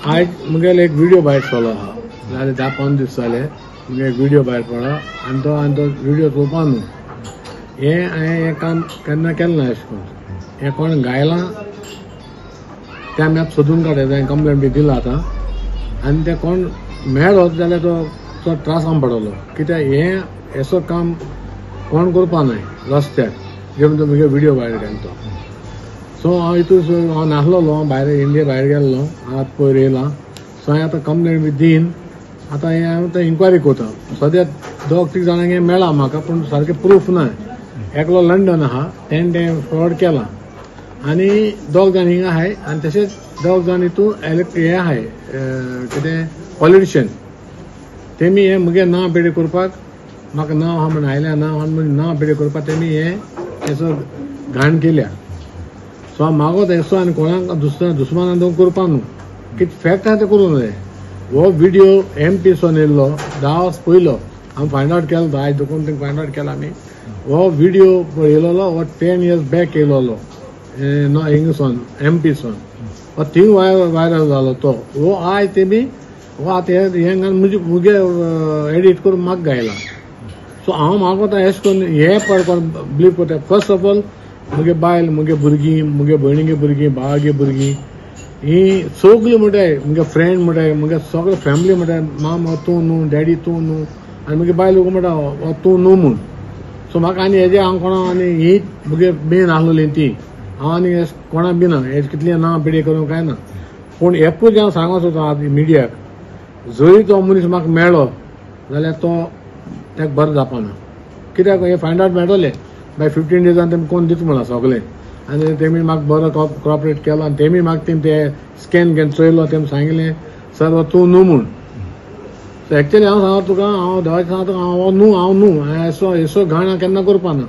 आयज मुगेलो एक व्हिडियो भायर सरलो आहा, जाल्यार 10-15 दीस जाले मुगे एक व्हिडियो भायर पडला आनी तो व्हिडियो चोवपा न्हू. हें हांवें हें काम केन्ना केलें ना अशें करून. हें कोण गायलां तें आमी आतां सोदून काडटा, हांवें कंप्लेन बी दिला आतां. आनी तें कोण मेळत जाल्यार तो चड त्रासान पडलो, कित्याक हें असो काम कोण करपा न्हय रस्त्यार जेन्ना तो मुगे व्हिडियो भायर गेलो तो. सो हांव हितून हांव नासलेलो, हांव भायर इंडिया भायर गेल्लो, हांव आतां पयर येयलां. सो हांवें आतां कंप्लेन बी दीन आतां हें हांव आतां इन्क्वायरी करता. सद्या 2-3 जाणांक हें मेळ्ळां म्हाका, पूण सारकें प्रूफ ना. एकलो लंडन आहा, तेणें तें फ्रॉड केलां आनी 2 जाण हिंगा आहाय आनी तशेंच 2 जाण हितून हें आहाय कितें पॉलिटिशियन. तेमी हें मुगे नांव पेडे करपाक, म्हाका नांव आहा म्हण आयल्या नांव आहा म्हण नांव पेडे करपाक तेमी हें हेचो घाण केल्या. सो हांव मागोत येसो आनी कोणाक दुस्मानान तो करपा न्हू, कितें फॅक्ट आहा तें करूंक जाय. हो व्हिडियो एम पी सोन येयल्लो 10 वर्स पयलो आमी फायंड आवट केलो, तो आयज दोन थिंग फायंड आवट केला आमी. हो व्हिडियो येयलोलो हो 10 इयर्स बॅक येयलोलो हिंगसोन एम पी सोन, हो थिंग वायरल जालो तो. हो आयज तेमी हो आतां हें घालून मुगे एडीट करून म्हाका गायला. सो हांव मागोता अशें करून हें पळोवपाक बिलीव करता. फर्स्ट ऑफ ऑल मुगे बायल, मुगे भुरगीं, मुगे भयणीगे भुरगीं, भावागे भुरगीं, ही सगळीं म्हणटाय, मुगे फ्रेंड म्हणटाय, मुगे सगळे फॅमिली म्हणटाय, माम तूं न्हू, डॅडी तूं न्हू, आनी मुगे बायल म्हणटा तूं न्हू म्हूण. सो म्हाका आनी हेजे हांव कोणा आनी ही मुगे मेन आसलोली ती हांव आनी कोणा बी ना, हेजे कितली ना पिडे करूंक कांय ना. पूण एकूच हांव सांगत सोदता आतां मिडियाक, जरी तो मनीस म्हाका मेळ्ळो जाल्यार तो ताका बरो जावपाना, कित्याक हें फायंड आवट मेळटलें बाय 15 डेजान तेमी कोण दिता म्हणा सगळें. आनी तेमी म्हाका बरो कॉपरेट केलो आनी तेमी म्हाका तेमी ते स्कॅन घेवन चोयलो, तेमी सांगलें सर हो तूं न्हू म्हूण. सो एक्चुअली हांव सांगता तुका, हांव देवाचें सांगता, हांव न्हू, हांव न्हू, हांवें असो घाण हांव केन्ना करपाना.